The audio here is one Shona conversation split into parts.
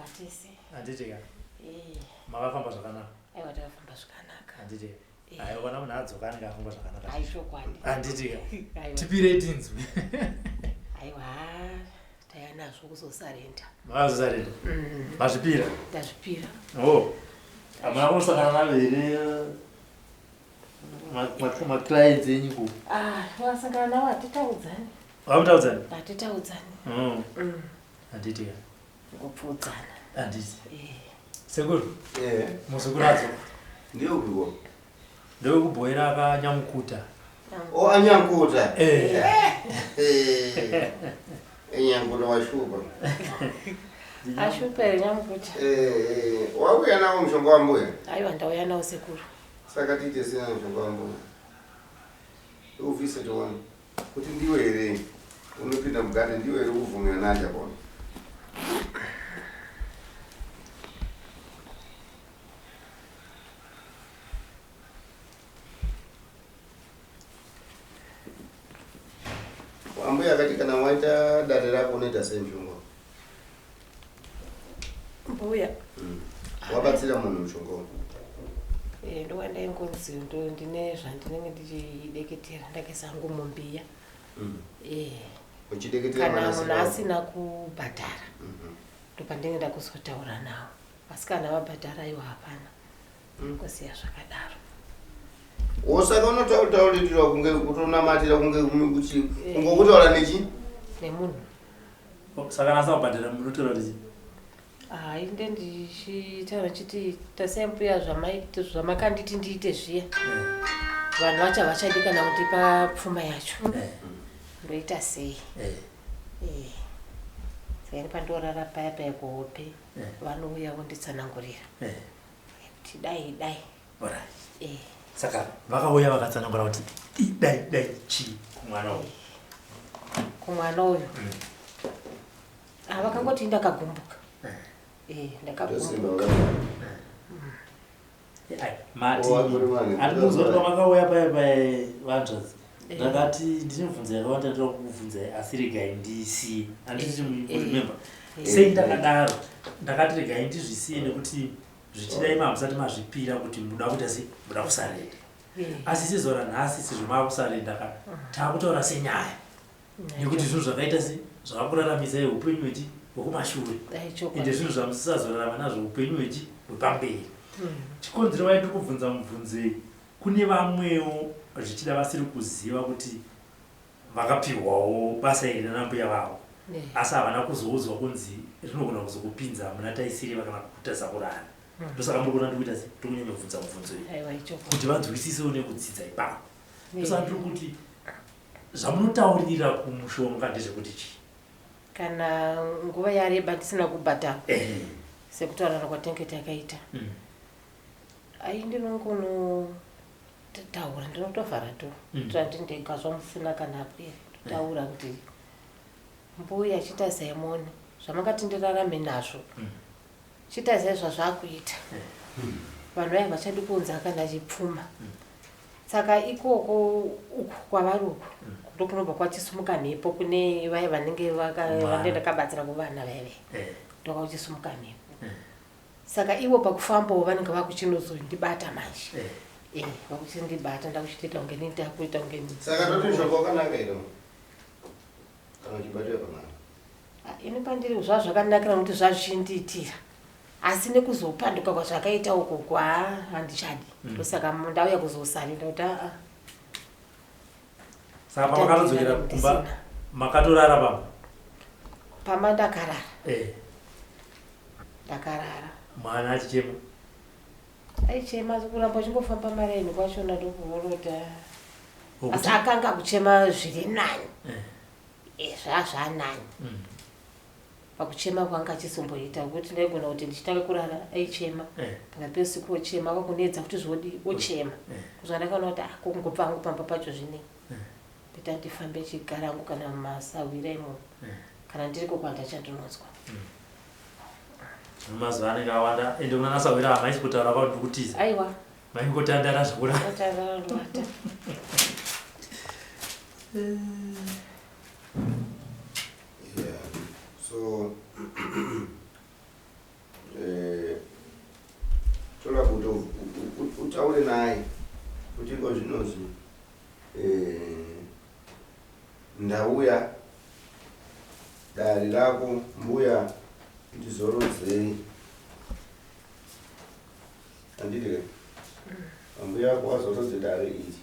Takanaka tese. Handiti ka? Eh. Makafamba zvakanaka. Aiwa takafamba zvakanaka. Handiti ka? Eh. Aiwa kana munhu adzoka anenge afamba zvakanaka. Ai chokwadi. Handiti ka? Tipirei tinzwe. Aiwa taya nazvo kuzosarenda. Makazosarenda? Mm. Mazvipira? Ndazvipira. Oh. Hamuna kunosangana navo here? Maclients enyu ku? Ah, wasangana navo hatitaudzani. Hamutaudzani? Hatitaudzani. Mm. Mm. Handiti ka? Ngopfuudzana. Handiti. Eh. Sekuru. Eh. Muzukuru adzoka. Ndiyo kuiko. Ndewekubhoera akanyamukuta. O anyankuta. Eh. Eh. Enyankuta washupa. Ashupa here nyamukuta? Eh, eh. Wauya nawo mushonga wambuya? Aiwa ndauya nawo sekuru. Saka tiite sei mushonga wambuya? Uvise toona. Kuti ndiwe here unopinda mugate ndiwe here ukubvumira naja kona. Ambuya akati kana waita dare rako unoita sei mushonga? Mbuya. Wabatsira munhu mushonga uyu. Eh, ndowandaingonzi ndo ndine zvandinenge ndichideketera ndakaisa hangu mumbiya. Eh. Uchideketera Kana mwana munhu asina- asina kubhadhara ndopandinenge ndakuzotaura nawo. Asi kana vabhadhara iwo hapana. Kusiya zvakadaro. Wosaka unotaurira kunge kutonamatira kunge kuchi kunge kutaura nechi Nemunhu. Saka kana asina kubhadhara munotaura kuti chii? Hayi nde ndichitaura ndichiti tasai mbuya zvamakanditi ndiite zviya. Vanhu vacho havachadi kana kundipa pfuma yacho. Ndoita sei? Eh. Saka ini pandorara paya paya kuhope vanouya vonditsanangurira. Kuti dai dai. Alright. Eh. Saka vakauya vakatsanangura kuti dai dai chii kumwana uyu? Kumwana uyu. Ah, vakangoti ndakagumbuka. Eh, ndakagumbuka. Ai, mati Oh, akuri mani. andinozoti pamakauya paya paya vanzvadzi ndakati ndine mibvunzo yakawanda ndinoda kukubvunzai asi regai ndisiye handiti remember sei ndakadaro ndakati regai ndizvisiye nekuti zvichida imi hamusati mazvipira kuti muda kuita sei muda kusarenda asi sezuva ranhasi sezvo maakusarenda ka taakutaura senyaya nekuti zvinhu zvakaita se zvakakuraramisai upenyu hwechi hwekumashure ende zvinhu zvamusisazorarama nazvo upenyu hwechi hwepamberi chikonzero vaiti kubvunza mubvunzei kune vamwewo zvichida vasiri kuziva kuti vakapihwawo basa iri nanambuya vavo asi havana kuzoudzwa kunzi rinogona kuzokupinza muna taisireva kana kukutadza kurara ndosaka muri kuona ndikuita se ndikunyanya kubvunza mubvunzo iyi Aiwa ichokwadi. kuti vanzwisisewo nekudzidza ipapo ndosaka ndiri kuti zvamunotaurira kumushonga ndezvekuti chii? Kana nguva yareba ndisina kubhadhara sekutaurana kwatinenge takaita. Ai ndinongonotaura ndinotovhara to kuitira kuti ndega zvamusina kana apere ndotaura kuti mbuya chitazai muone zvamakati ndirarame nazvo chitazai zvazvakuita vanhu vaya vachadi kuunza kana chipfuma Saka ikoko uku kwavari uku ndokunobva kwachisumuka mhepo kune vaya vanenge vanenge ndakabatsira kuvana vaya vaya ndokwachisumuka mhepo. Saka ivo pakufambawo vanenge vakuchinozondibata manje. Eh, vakuchindibata ndakuchitoita kunge ndini ndakuita kunge ndini. Saka toti mushonga wakanaka here kana uchibatira pamwana? Ah, ini pandiri zvazvakanakira nokuti zvazvichindiitira. Asi nekuzopanduka kwazvakaita uku uku haa handichadi. Ndosaka ndauya kuzosarenda kuti aa. Saka pamakatodzokera kumba makatorara pamba? Pamba ndakarara. Eh. Ndakarara. Mwana achichema? Aichema kuramba uchingofamba maraini kwachona ndokuvorota. Asi akanga kuchema zviri nani. Eh. Eh, zvazvanani. Pakuchema kwanga achizomboita kuti ndaigona kuti ndichitanga kurara aichema pakati peusiku ochema kwakunetsa kuti zvodi ochema kusvika ndakaona kuti ah kungobva hangu pamba pacho zvinei ndita ndifambe chigara hangu kana mumasahwira imomo kana ndiriko kwandachandinonzwa Mazuva anenge awanda ende kunana sahwira hamaisi kutaura kwauti ndikutiza. Aiwa. Maingotandara zvekura. Tandara ndovata. Yeah. So chinonzi eh, ndauya dare rako mbuya ndizorodzei handiti ke ambuya ako wazorodze dare iri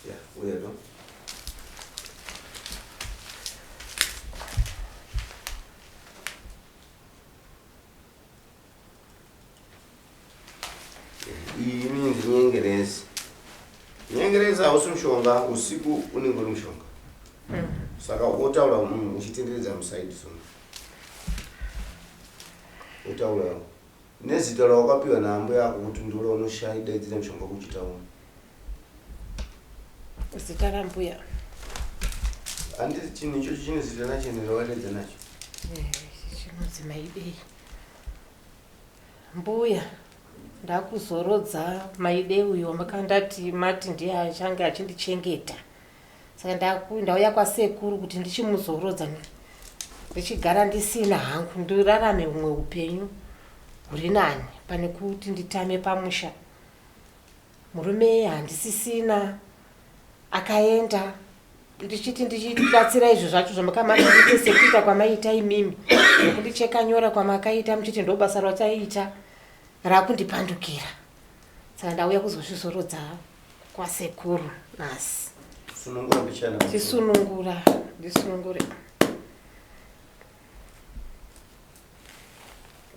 Yeah, uya to. Iyi inonzi nyengerezi. Nyengerezi hausi mushonga, usiku unenge uri mushonga. Saka wotaura munhu uchitenderedza musaidi so. Wotaura nezita rawakapiwa naambuya ako kuti ndiro raunoshaidzira mushonga kuchitaura. Zita rambuya. Handiti chinhu ichocho chine zita racho ende rawadaidza nacho. Eh, chinonzi Maidei. Mbuya, ndakuzorodza Maidei uyu wamakandati mati ndiye achange achindichengeta. Saka ndauya kwasekuru kuti ndichimuzorodza ndichigara ndisina hangu ndirarame humwe upenyu huri nani pane kuti nditame pamusha. Murume handisisina akaenda ndichiti ndichibatsira izvo zvacho zvamakamati ndiite sekuita kwamaiita imimi nokundicheka nyora kwamakaita muchiti ndo basa rwachaiita rakundipandukira saka ndauya kuzozvizorodza kwasekuru nhasi. Sunungura mbichana. Chisunungura, ndisunungure.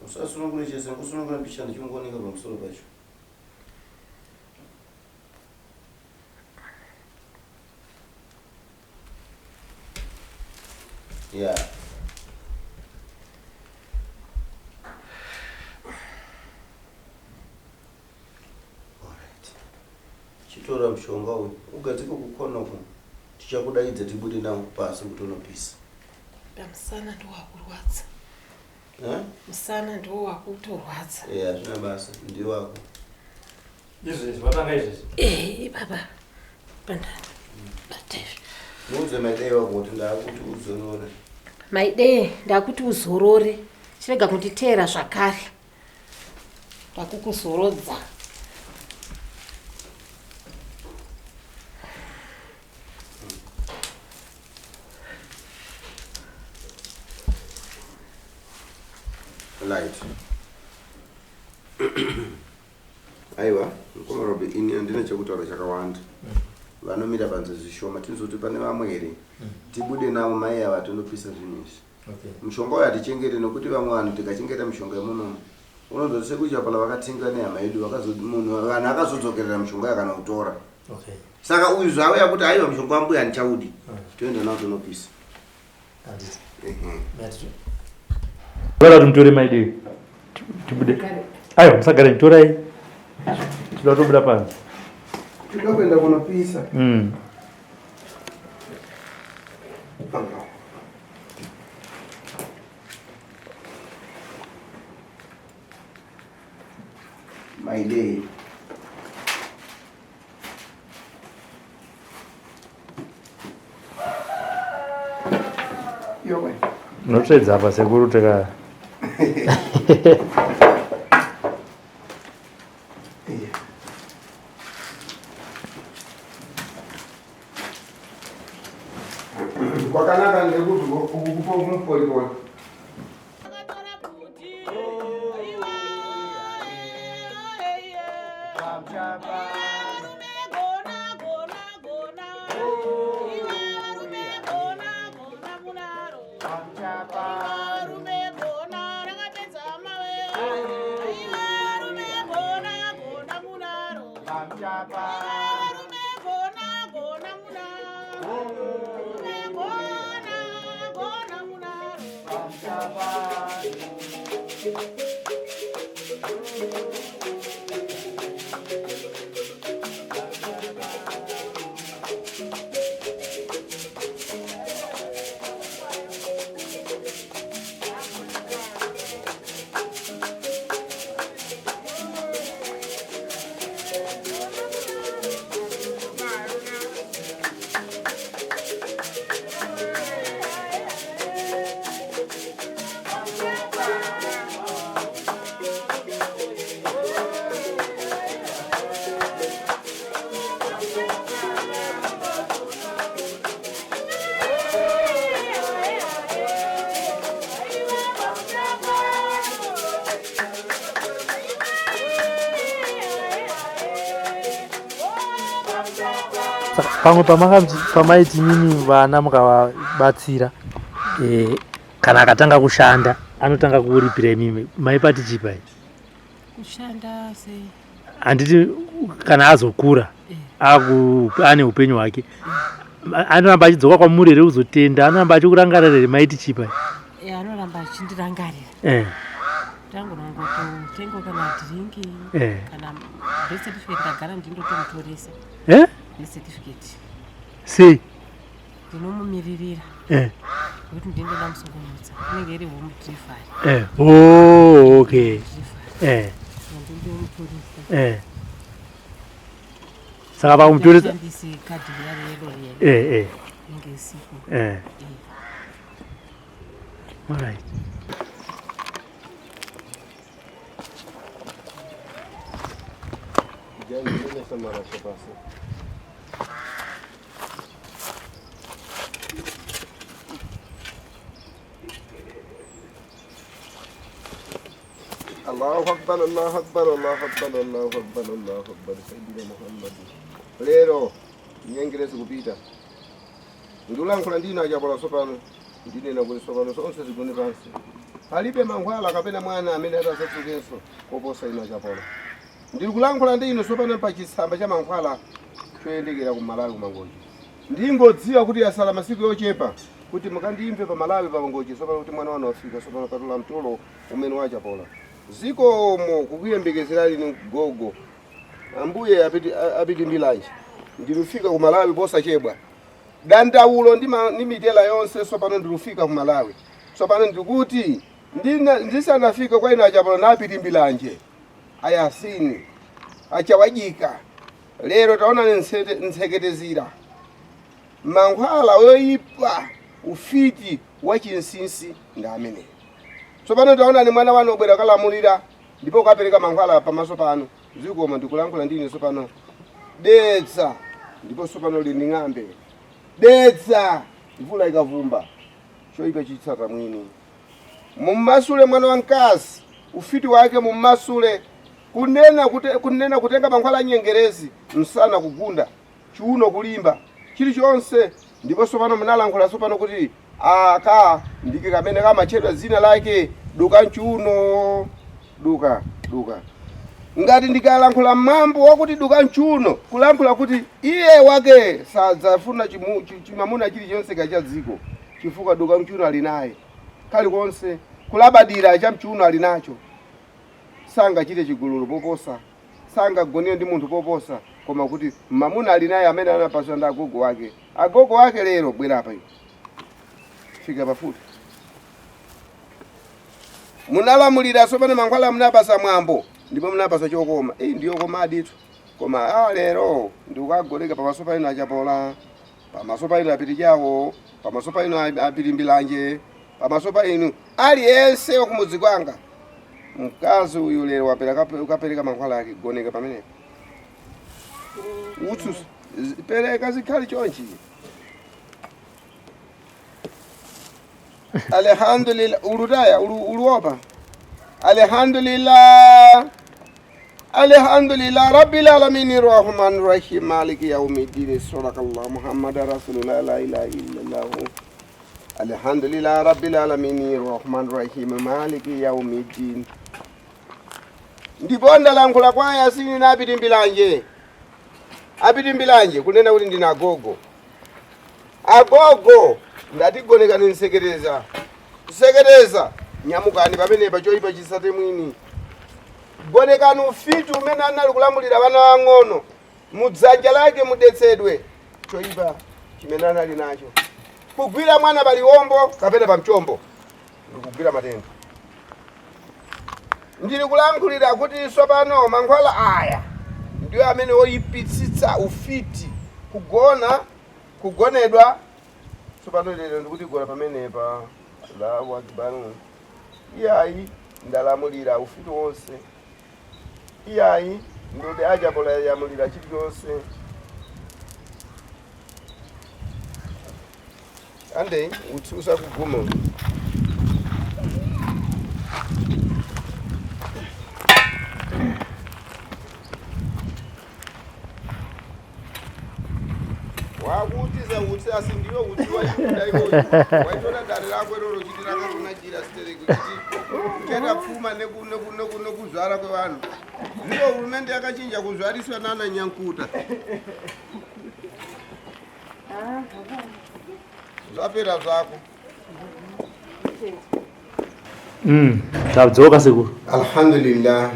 Usasunungure chese, kusunungura mbichana chinongooneka pamusoro pacho. Yeah. Alright. Chitora mushonga uyu ugadzike kukona uku tichakudaidza tibude nawo pasi kuti unopisa. Pamusana ndowakurwadza. Eh? Musana ndiwo wakutorwadza. Eh, hazvina basa, ndiwo wako. Izvezvi vatanga izvezvi. Eh, baba. Pandani. Bata izvi. Muudze maidei wako kuti ndakuti uzorore. Maidei, ndakuti uzorore. Chirega kunditeera zvakare. Ndakukuzorodza. Light. Aiwa, mukoma Robi, ini handina chekutaura chakawanda. Vanomira panze zvishoma, tinozoti pane vamwe here? Tibude navo mai ava tondopisa zvinhu izvi. Okay. Mushonga uyu hatichengete nokuti vamwe vanhu tikachengeta mishonga yemunomu unonzwa sekuchapala vakatenga nehama yedu munhu vanhu akazodzokerera mishonga yakana kutora. Okay. Saka uyu zvauya kuti aiwa mushonga wambuya handichaudi. Toenda nawo tonopisa. Handiti. Ehe. Handiti. Vada kuti mutore maidei. Tibude. Aiwa musagare torai. Tinoda kutobuda panze. Toda kuenda kunopisa. Maidei. Yowe. Munotsvedza apa sekuru taka. Kwakanaka ndekuti ukupa mupolipoli. Pamwe pamaiti imimi vana mukavabatsira eh, kana akatanga kushanda anotanga kuuripira imimi maipati chipai? Kushanda sei? Handiti kana azokura eh. ane upenyu hwake anoramba achidzoka kwamuri here kuzotenda anoramba achikurangarira here maiti chipa eh, anoramba achindirangarira eh. tangonongototenga kana dhiringi eh. kana birth certificate ndagara ndindotomutoresa eh? birth certificate sei ndinomumiririra eh. nekuti ndinenge ndamusungumutsa inenge iri home delivery eh. oh, okay. eh. ndindomutoresa eh. Saka pamutoresa eh, eh. Eh. All right. Allahu Akbar, Allahu Akbar, Allahu Akbar, Allahu Akbar, Allahu Akbar, Sayyidina Muhammad. Lero nyengerezi kupita. Ndikulankhula ndinu achapola tsopano. Ndinena kuti tsopano zonse zigone pansi. Palibe mankhwala kapena mwana amene atazatsukenso koposa inu achapola. Ndikulankhula ndi inu tsopano pa chitsamba cha mankhwala choyendekera ku Malawi ku Mangochi. Ndingodziwa kuti yasala masiku yochepa kuti mukandimve pa Malawi pa Mangochi tsopano kuti mwana wanu wafika tsopano katula mtulo umene wachapola. Zikomo kukuyembekezerani inu gogo. Ambuye apiti apitimbilanji. Ndilufika ku Malawi posachedwa. Dandaulo ndi ndi mitela yonse tsopano ndilufika ku Malawi. Tsopano ndikuti ndisanafike kwa inu achapola napitimbilanje. Ayasini achawajika. Lero taona ntseketezira. Mankhwala oyipa ufiti wa chinsinsi ndi amene. Tsopano taonani mwana wanu obwera kalamulira ndipo kapereka mankhwala pamaso panu. Zikomo ndikulankhula ndine tsopano. Dedza ndipo tsopano lini ng'ambe. Dedza mvula ikavumba choyipa chitsata mwini. Mummasule mwana wamkazi ufiti wake mummasule kunena kute, kunena kutenga mankhwala anyengerezi msana kugunda chiuno kulimba chilichonse ndipo tsopano munalankhula tsopano kuti aka ndike kamene kamatchedwa dzina lake duka mchiuno duka duka ngati ndikalankhula mambo wakuti duka mchiuno kulankhula kuti iye wake sadzafuna chimamuna chilichonse cha dziko chifukwa duka mchiuno ali naye kalikonse kulabadira cha mchiuno ali nacho sangachite chigololo poposa sangagonere ndi munthu poposa koma kuti mamuna ali naye amene anapaswa ndi agogo wake agogo wake lero bwera apa iwe fika pafupi munalamulira tsopano mankhwala munapasa mwambo ndipo munapasa chokoma iyi ndiyokoma aditu koma a lero ndikukagoleka pamaso pa inu achapola pamaso pa inu apiti chawo pamaso pa inu apiti mbilanje pamaso pa inu aliyense wakumudzi kwanga mkazi uyu lero wapera ukapereka mankhwala ake goneka pamenepo utsu pereka zikhali chonchi alhamdulillah ulutaya uluopa alhamdulillah alhamdulillah rabbil alamin rahman rahim maliki yaumiddin sadakallah muhammad rasulullah la ilaha illallah alhamdulillah rabbil alamin rahman rahim maliki yaumiddin ndipo ndalankhula kwa yasini na apiti mbilanje apiti mbilanje kunena kuti ndina agogo agogo ndatigonekani nsekereza nsekereza nyamukani pamenepa choyipa chisate mwini gonekani ufiti umene anali kulamulira vana wang'ono mudzanja lake mudetsedwe choyipa chimene anali nacho kugwira mwana paliwombo kapena pamchombo ndikugwira matenda ndili kulankhulira kuti tsopano mankhwala aya ndiyo amene oyipitsitsa ufiti kugona kugonedwa tsopano lero ndikuti gona pamenepa Allahu akbar iyayi ndalamulira ufiti wonse iyayi ndoti achapola yamulira chilichonse ande utsi usakuguma Iwe utsi waibuda iwoyo. Waitora dare rako iroro uchiti rakakunakira stereki uchiti kucheta pfuma nekuzvara kwevanhu. Zvino hurumende yakachinja kuzvariswa nana nyankuta. Zvapera zvako. Tadzoka sekuru. Alhamdulillah.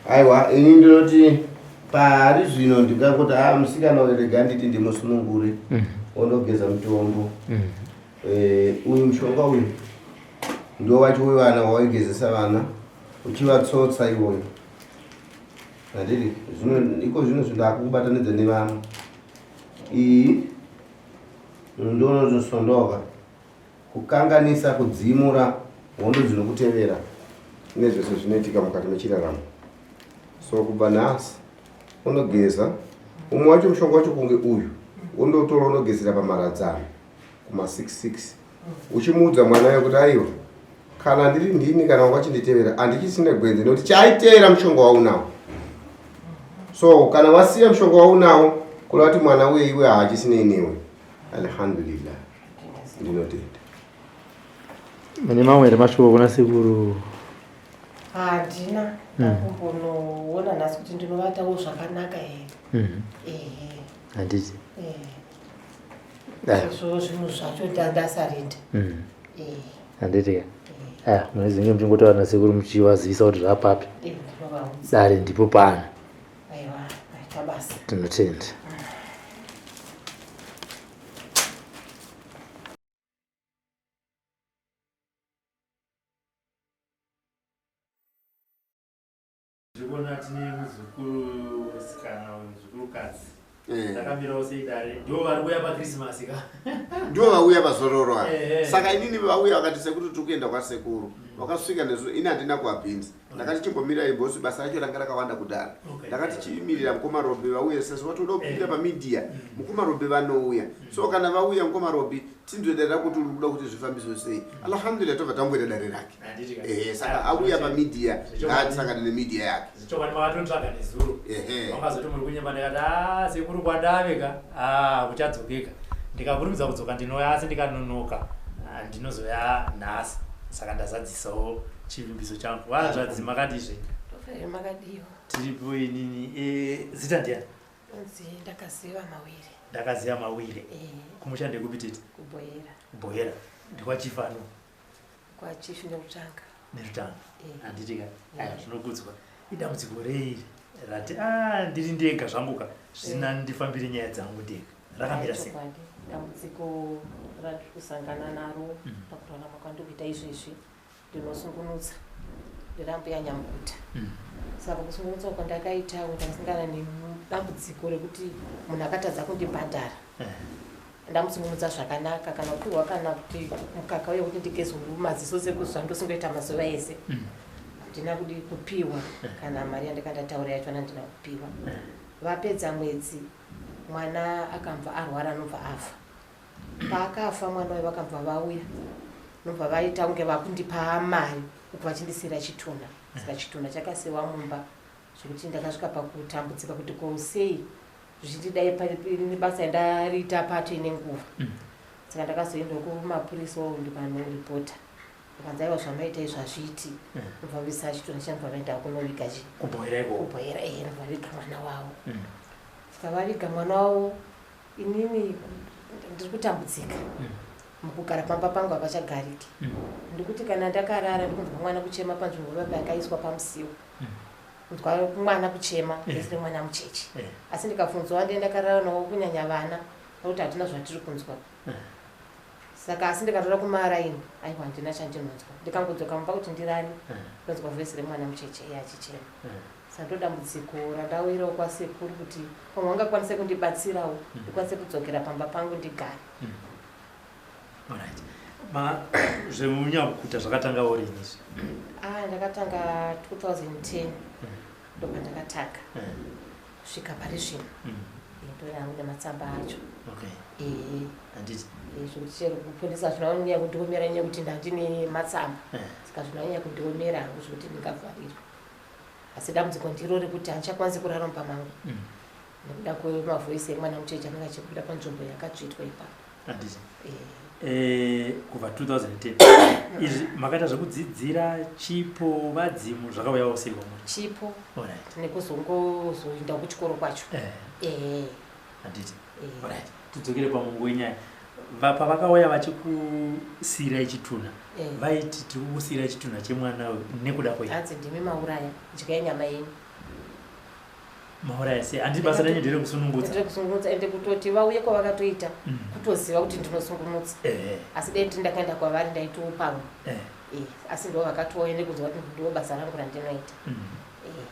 Aiwa, ini ndinoti pari zvino ndingangoti a musikana uyu rega nditi ndimusunungure ondogeza mutombo. Uyu mushonga uyu ndo wacho wevana wawaigezesa vana uchivatsotsa iwoyo. Handiti zvino iko zvino zvindakukubatanidza nevana. Iyi ndonozosondoka kukanganisa kudzimura hondo dzinokutevera nezvese zvinoitika mukati mechiraramo. So kubva nhasi unogeza umwe wacho mushonga wacho kunge uyu wondotora unogezera pamaradzano kuma 66 uchimuudza mwana uyo kuti aiwa kana ndiri ndini kana wanga uchinditevera handichisina gwenzi nekuti chaiteera mushonga waunawo. So kana wasiya mushonga waunawo kureva kuti mwana uye iwe haachisinei newe. Alhamdulillah, ndinotenda. Mune mamwe here mashoko kuna sekuru? Handina. Ndakumbonoona nhasi kuti ndinovatawo zvakanaka here. Ehe. Handiti. Sezvo zvinhu zvacho ndasarinda. Handiti ka? Aya, munozenge muchingotaura nasekuru muchivazivisa kuti zvapapi. Ndinovaudza. Dare ndipo pano. Aiwa, maita basa. Tinotenda. Ndikuona tine muzukuru sikana muzukurukadzi. Takamirawo sei dare? Ndivo vari kuuya paChristmas ka? Ndivo vauya pazororo ava. Saka inini vauya vakati sekuru tiri kuenda kwasekuru. Vakasvika nezuro ini handina kuvapinza. Ndakati chimbomirai boss basa racho ranga rakawanda kudhara. Ndakati chimirira mukoma Robi vauye sezvo vatoda kupinda pamedia. Mukoma Robi vanouya. So kana vauya mukoma Robi tinzwe dare rako kuti uri kuda kuti zvifambiswe sei. Alhamdulillah tobva tangoita dare rake. Ehe, saka auya pamedia ngaatisangane nemedia yake. Zvechokwadi makatontsvaga nezuro. Wakazoti muri kunyemba ndikati ah sekuru kwandave ka ah kuchadzokeka. Ndikakurumidza kudzoka ndinouya asi ndikanonoka ndinozoya nhasi. Saka ndazadzisawo chivimbiso changu. Vanzvadzi makadizve? Tofere makadiwa. Tiripo inini. Zita ndiani? Nzi ndakaziva mawire. Ndakaziva mawire. Kumusha ndekupi tete? Kubohera. Kubohera. Ndikwachifano. Kwachief Nerutanga. Nerutanga. Handiti ka? Aya zvinokudzwa. Idambudziko rei rati ah ndiri ndega zvangu ka zvisina ndifambire nyaya dzangu ndega. Rakamira sei? Dambudziko randiri kusangana naro pakurarama kwandiri kuita izvezvi ndinosungunutsa ndirambuya nyamukuta. Saka kusungunutsa kwandakaita ndakasangana nedambudziko rekuti munhu akatadza kundibhadhara. Ndamusungunutsa zvakanaka kana kupiwa kana kuti mukaka uye kuti ndigezwe maziso sekuzvandosingoita mazuva ese. Handina kudi kupiwa kana mari yandakandataura yacho handina kupiwa. Vapedza mwedzi mwana akambva arwara anobva afa. Paakafa mwana uyu vakabva vauya nobva vaita kunge vakundipa mari uku vachindisiira chitunha. Saka chitunha chakasiiwa mumba zvekuti ndakasvika pakutambudzika kuti ko sei zvichindidai basa ndariita pato ine nguva. Saka ndakazoenda kumapurisa ndikanoripota. Ndikanzi aiwa zvamaita izvi hazviiti. Ndobva vabvisa chitunha changu vaenda kunoviga chi. Kubohera ikoko. Kubohera ndobva vaviga mwana wavo. Saka vaviga mwana wavo inini ndiri kutambudzika. Mukugara pamba pangu hapachagariki. Ndikuti kana ndakarara ndikunzwa mwana kuchema panzvimbo papa yakaiswa pamusiwo. Kunzwa mwana kuchema ndisiri mwana mucheche. Asi ndikabvunzwa ndiye ndakarara navo kunyanya vana nekuti hatina zvatiri kunzwa. Saka asi ndikatora kumaraini aiwa handina chandinonzwa. Ndikangodzoka mumba kuti ndirare ndonzwa voice remwana mucheche iye achichema. Saka ndodambudziko randawirawo kwasekuru kuti pamwe vangakwanise kundibatsirawo ndikwanise kudzokera pamba pangu ndigare. Alright. Zvemunyamukuta zvakatangawo rini izvi? Ndakatanga 2010 ndopandakatanga kusvika pari zvino. Ndoyangu nematsamba acho. Handiti. Zvekuti chero kupundisa zvinonyanya kundiomera nyaya yekuti ndandine matsamba. Saka zvinonyanya kundiomera hangu zvekuti ndingavharirwa. Asi dambudziko ndiro rekuti handichakwanisi kurara mumba mangu. Nekuda kwemavhoisi emwana mucheche anenge achibuda panzvimbo yakatsvitwa ipapo. Handiti Eh, Kubva 2010 izvi makaita zvekudzidzira chipo, vadzimu, zvakauyawo sei kwamuri? Chipo Alright. nekuzongozoinda kuchikoro kwacho. Handiti. Eh. Alright, tidzokere pamungu wenyaya. Pavakauya vachikusiyirai chitunha, vaiti tiri kukusiyirai chitunha chemwana uyu nekuda kwei? Hanzi ndimi mauraya, dyai nyama yenyu. Mauraya sei? Handiti basa renyu nderekusunungudza? Ndere ende kutoti vauye kwavakatoita kutoziva kuti ndinosungunutsa. Asi dai ndiri ndakaenda kwavari ndaitopamwe. Asi ndo vakatouya nekunzwa kuti ndo basa rangu randinoita.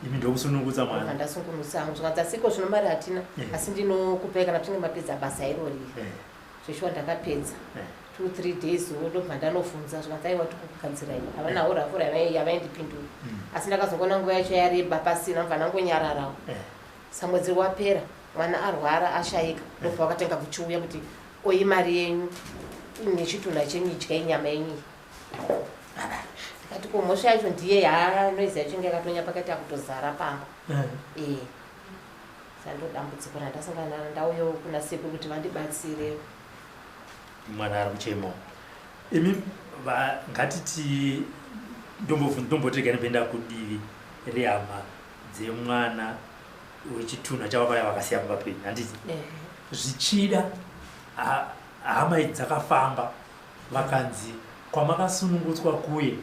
Imi ndokusunungudza mwana. Ndasungunutsa hangu, zvikanzi asiko zvino mari hatina, asi ndinokupai kana tinge mapedza basa irori. Zveshuwa ndakapedza 2-3 days wo, ndobva ndanobvunza, zvikanzi aiwa, tikukugadzirai. Havana urafu yavaindipindura. Asi ndakazongoona nguva yacho yareba pasina, ndobva ndangonyararawo. Samwedzi wapera, mwana arwara ashayika, ndobva vakatenga kuchiuya kuti oyi mari yenyu nechitunha chenyu, idyai nyama yenyu iyi. Ndikati ko mhosva yacho ndiye yaanoizi yacho inge yakatonya pakati akutozara pamba. Sando dambudziko randasangana naro, ndauyawo kuna sekuru kuti vandibatsire. Mwana ari kuchemawo. Imi ngatiti ndombotega ndimboenda kudivi rehama dzemwana wechitunha chavakauya vakasiya pamba penyu, handiti? Zvichida hama idzi dzakafamba, vakanzi kwamakasunungutswa kuye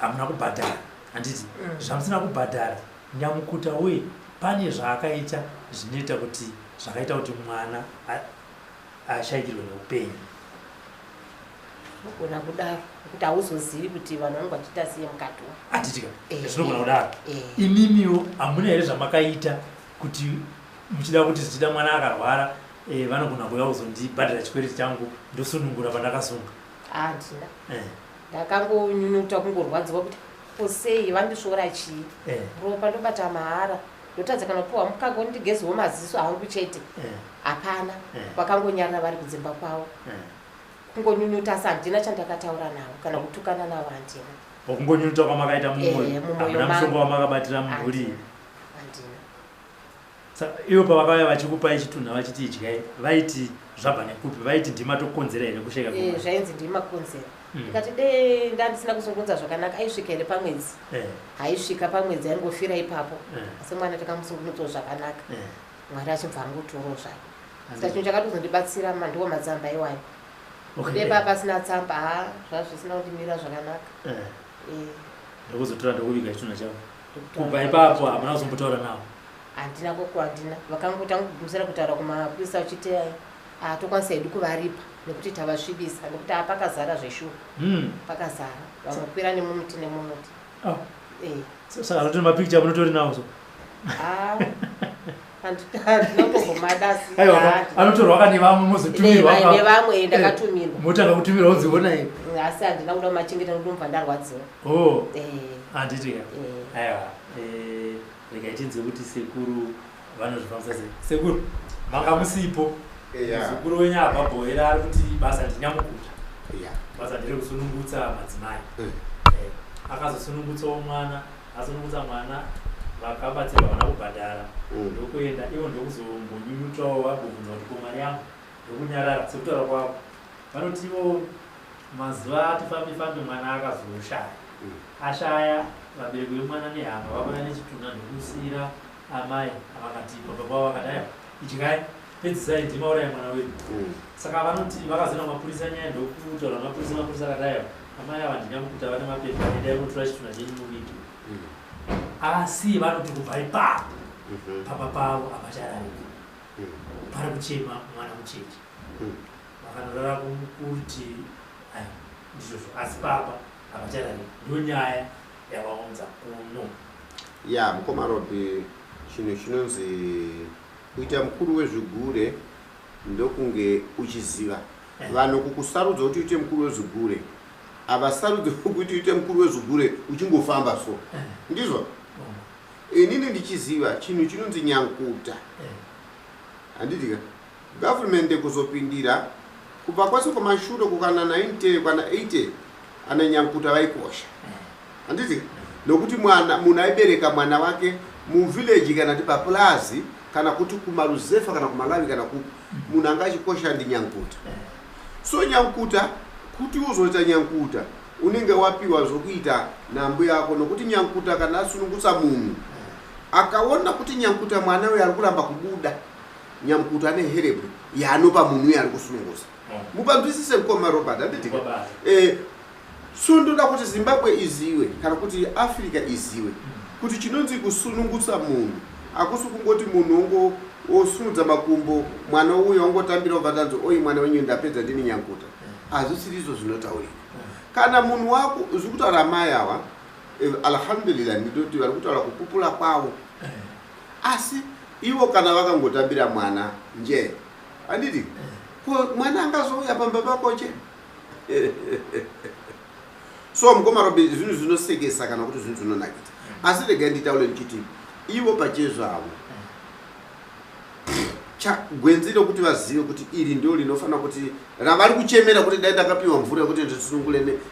hamuna kubhadhara, handiti? Zvamusina kubhadhara, nyamukuta uye pane zvaakaita zvinoita kuti zvakaita kuti mwana ashayikirwe neupenyu. Zvinogona kudaro nekuti hauzozivi kuti vanhu vanenge vachiita sei mukati umu. Handitika? Zvinogona kudaro. Eh. Imimiwo hamuna here zvamakaita kuti muchida kuti zvichida mwana akarwara, vanogona kuuya kuzondibhadhara chikwereti changu, ndosunungura pandakasunga? Handina. Ndakangonyunyuta kungorwadziwa kuti posei vandisvora chii. Ropa ndobata mahara, ndotadza kana kupiwa mukaka wondigezewo maziso hangu chete. Hapana. Vakangonyarara vari kudzimba kwavo. Kungonyunyuta, asi handina chandakataura navo kana kutukana navo handina. Wakungonyunyuta kwamakaita mumwoyo? Mumwoyo Hamuna mangu. mushonga wamakabatira mumhuri? Handina, handina. Saka ivo pavakauya vachikupai chitunha vachiti idyai, vaiti zvabva nekupi? Vaiti ndimatokonzera here kusheka kwemwana? Zvainzi ndimakonzera. Ndikati de ndandisina kusungunza zvakanaka, aisvika here pamwedzi? Haisvika pamwedzi, aingofira ipapo. Asi mwana takamusungunudzawo zvakanaka. Mwari achibva angotorawo zvake. Saka chinhu chakatozondibatsira ndiwo matsamba iwayo. Dai pasina tsamba, ha, zvazvisina kundimira zvakanaka. Ndokuzotora ndokuviga chitunha chavo. Ndokutora. Kubva ipapo hamuna kuzombotaura navo? Handina koko, handina. Vakangotanga kugumisira kutaura kumapurisa vachiti tokwanisa hedu kuvaripa nekuti tavasvibisa, nekuti pakazara zveshuwa. Pakazara, vanokwira nemumuti nemumuti. Oh. Saka zvotori mapikicha munotori nawo so? Ah, handina kutombomada asi. Aiwa, handina. anotorwa ka nevamwe, mozotumirwa Nevamwe, ndakatumirwa. Motanga kutumirwa kunzi onai. Asi handina kuda kumachengeta nekuti ndobva ndarwadziwa. Oh. Eh. Handiti ka? Eh. Aiwa, regai tinzwe kuti sekuru vanozvifambisa sei. Sekuru, manga musipo. Muzukuru wenyu abva bhoera ari kuti basa ndinyamukuta, basa nderekusunungutsa madzimai. Akazosunungutsawo mwana, asunungutsa mwana, vakabatsirwa vana kubhadhara. Ndokuenda ivo, ndokuzombonyunyutawo vagobvunza kuti ko mari yangu, ndokunyarara. Sekutaura kwavo, vanoti ivo mazuva ati fambi fambi mwana akazoshaya. Ashaya, vabereki vemwana nehama vakauya nechitunha ndokusiyira amai. Vakati baba vavo vakati aiwa, idyai, pedzisai, ndimauraya mwana wedu. Saka vanoti vakazoenda kumapurisa, nyaya ndokutaura mapurisa. Mapurisa akati aiwa, amai ava ndinyamukuta, vane mapepa, endai munotora chitunha chenyu muvige. Asi vanoti kubva ipapo papa pavo hapacharariki. Pari kuchema mwana mucheche. Vakanorara kuti aiwa, ndizvozvo, asi papa hapacharariki. Ndo nyaya yavaunza kuno. Ya, mukoma Robi, chinhu chinonzi kuita mukuru wezvigure ndokunge uchiziva vanhu kukusarudza kuti uite mukuru wezvigure. Havasarudzi kuti uite mukuru wezvigure uchingofamba so. Ndizvo inini ndichiziva chinhu chinonzi nyankuta. Handiti ka government kuzopindira kubva kwese kumashure kukana 90 kana 80, ana nyankuta vaikosha, handiti? Nokuti mwana munhu aibereka mwana wake muvillage kana kuti papulazi kana kuti kumaruzefa kana kumalawi kana kupi. Munhu anga achikosha ndinyankuta. So nyankuta, kuti uzoita nyankuta unenge wapiwa zvokuita nambuya ako, nokuti nyankuta kana asunungutsa munhu, akaona kuti nyankuta mwana uyo ari kuramba kubuda, nyankuta ane herepu yaanopa munhu uyo ari kusunungusa. Mupanzwisise, mukoma Robert, handiti? Kwabasa. So ndoda kuti Zimbabwe iziwe, kana kuti Africa iziwe, kuti chinonzi kusunungutsa munhu hakusi kungoti munhu ongo osimudza makumbo, mwana uyo ongotambira, obva tanzi, "Oi, mwana wenyu, ndapedza, ndini nyankuta." Hazvisirizvo zvinotaurika. Kana munhu wako, zviri kutaura mai ava, alhamdulillah, ndinoti vari kutaura kupupula kwavo, asi ivo kana vakangotambira mwana nje, handiti ko mwana angazouya pamba pako che? So mukoma Robi, zvinhu zvinosekesa kana kuti zvinhu zvinonakidza, asi regai nditaure ndichiti ivo pachezvavo gwenzi rekuti vazive kuti iri ndio rinofanira kuti ravari kuchemera kuti dai ndakapiwa mvura yekuti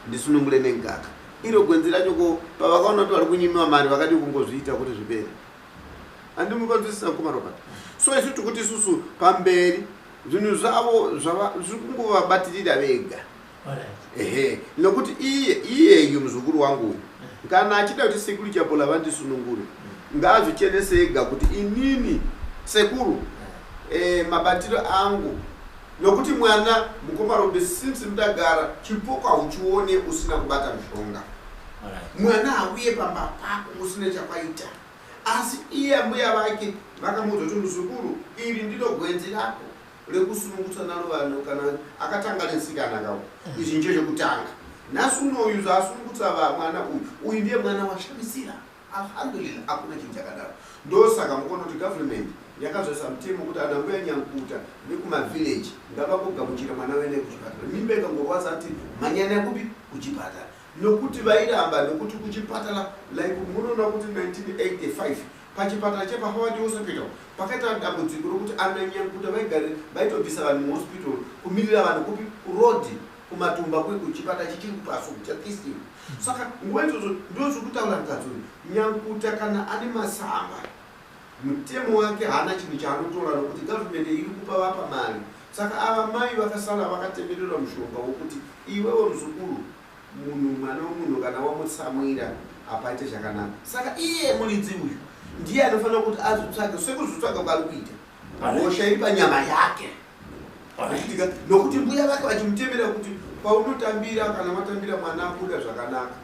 ndisunungure nemukaka, iro gwenzi racho, ko pavakaona kuti vari kunyimiwa mari, vakadi kungozviita kuti zvipere? Handimupanzwisisa, mukoma Robert. So isu tikuti isusu pamberi zvinhu zvavo zviri kungovabatirira vega. Ehe, nokuti iye iyeyu muzukuru wangu uyu, kana achida kuti sekuru Chapola vandisunungure, ngaazvichenese ega kuti inini sekuru, mabatiro angu, nokuti mwana, mukoma Robe, since mudagara chipoko hauchione usina kubata mushonga. Mwana hauye pamba pako usina chakwaita. Asi iye ambuya vake vakamuudza kuti, "Muzukuru, iri ndiro gwenzi rako rekusunungutsa naro vanhu." Kana akatanga nesikana kawo, izvi ndicho chekutanga. Nhasi unoyu zvaasunungutsa mwana uyu, uyu ndiye mwana washamisira. Alhamdulillah, hakuna chinhu chakadaro. Ndosaka mukuona kuti government yakazoisa mutemo kuti ana mbuya nyankuta vekumavillage ngavagogamuchira mwana wene kuchipatara. Mimba ikangorwadza, ati mhanyana kupi? Kuchipatara. Nokuti vairamba, nokuti kuchipatara, like munoona kuti 1985 pachipatara chepaHoward Hospital pakaita dambudziko rokuti ana nyankuta vaigare vaitobvisa vanhu muhospital, kumirira vanhu kupi? Kurodhi, kumatumba kwekuchipatara chichiri kupaso chakisiwa. Saka nguva idzodzo ndozviri kutaura mukadzi uyu. Nyankuta kana ane masamba, mutemo wake haana chinhu chaanotora, nokuti gavhumende iri kupa vapa mari. Saka ava mai vakasara vakatemererwa mushonga wokuti iwewe muzukuru, munhu, mwana wemunhu, kana wamutsamwira hapaite chakanaka. Saka iye muridzi uyu ndiye anofanira kuti azvitsvage, sekuzvitsvaga kwaari kuita, hosha iri panyama yake. Achitika, nokuti mbuya vake vachimutemera kuti paunotambira, kana matambira mwana abuda zvakanaka,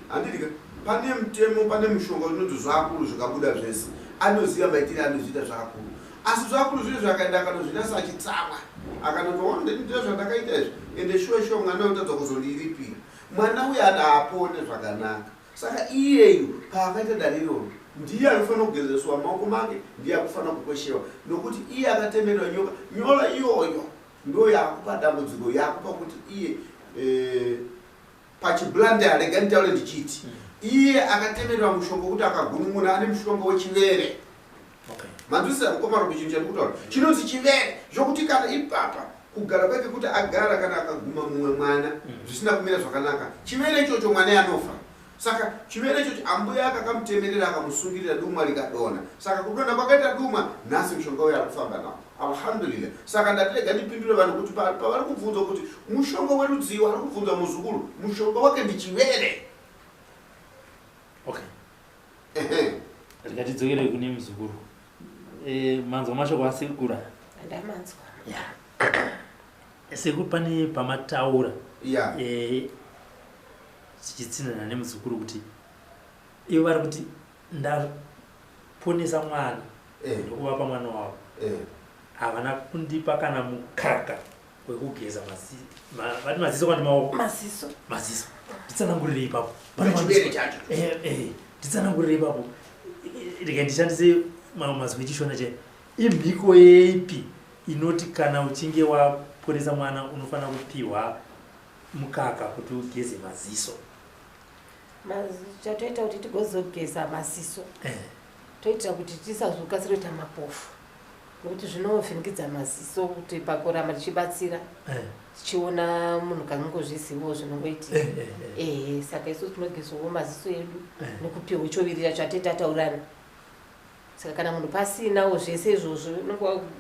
handitika? Pane mutemo, pane mushonga unoti zvakuru zvikabuda zvese, anoziva maitire anozviita zvakuru. Asi zvakuru zviro zvakaenda, akanozvinasa achitsamwa, akanoti, "Ndizvo zvandakaita izvi, ende shuwa shuwa mwana unotadza kuzondiripira." Mwana uyu ana apone zvakanaka. Saka iyeyu paakaita dare iroro, ndiye anofanira kugezeswa maoko make, ndiye akufanira kukweshewa, nokuti iye akatemerwa nyoka. Nyoka iyoyo ndo yakupa dambudziko, yakupa kuti iye pachiblandaya, rega nditaure ndichiti iye akatemerwa mushonga wekuti akagunun'una ane mushonga wechivere. Manzwisisa, mukoma Robi, chinhu chandikutaura chinonzi chivere, zvokuti kana ipapa kugara kwake kuti agara, kana akaguma mumwe mwana zvisina kumira zvakanaka, chivere ichocho mwana yanofa. Saka chivere ichocho ambuya akakamutemerera, akamusungirira dumwa, rikadonha. Saka kudonha kwakaita dumwa, nhasi mushonga uyo ari kufamba nawo, alhamdulillah. Saka ndatirega ndipindure vanhu kuti pavari kubvunzwa kuti mushonga werudziwo ari kubvunza muzukuru, mushonga wake ndichivere. Ehe. Rikatidzokere kune muzukuru. Manzwa mashoko asekura? Ndamanzwa. Sekuru, pane pamataura tichitsinhana nemuzukuru kuti ivo vari kuti ndaponesa mwana ndokuvapa mwana wavo, havana kundipa kana mukaka wekugeza vati maziso kwandi maoko? Maziso. Maziso. Nditsanangurire ipapo. Chivere chacho. Nditsanangurire ipapo. Rega ndishandise mamwe mazwi echishona chai. Imhiko yepi inoti kana uchinge waponesa mwana unofanira kupiwa mukaka kuti ugeze maziso? Chatoita kuti tigozogeza maziso, toitira kuti tisazokasira kuita mapofu, nokuti zvinovhiringidza maziso kuti pakuramba tichibatsira tichiona munhu kanongozvizivawo zvinongoitika. Ehe, saka isu tinogezawo maziso edu nekupiwa choviri chacho atete ataurana. Saka kana munhu pasinawo zvese izvozvo,